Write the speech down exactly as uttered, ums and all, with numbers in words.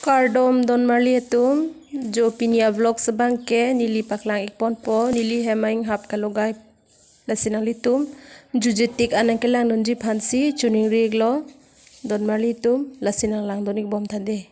Kardom donmarli atum, jo pini a vlog abangke neli paklang ikponpo, neli hem ainghap kalogai. Lasi nanglitum jujetik an nangkelangdunji aphansi choningri iklo donmarli atum, lasi nanglangdun ikbom tha dei.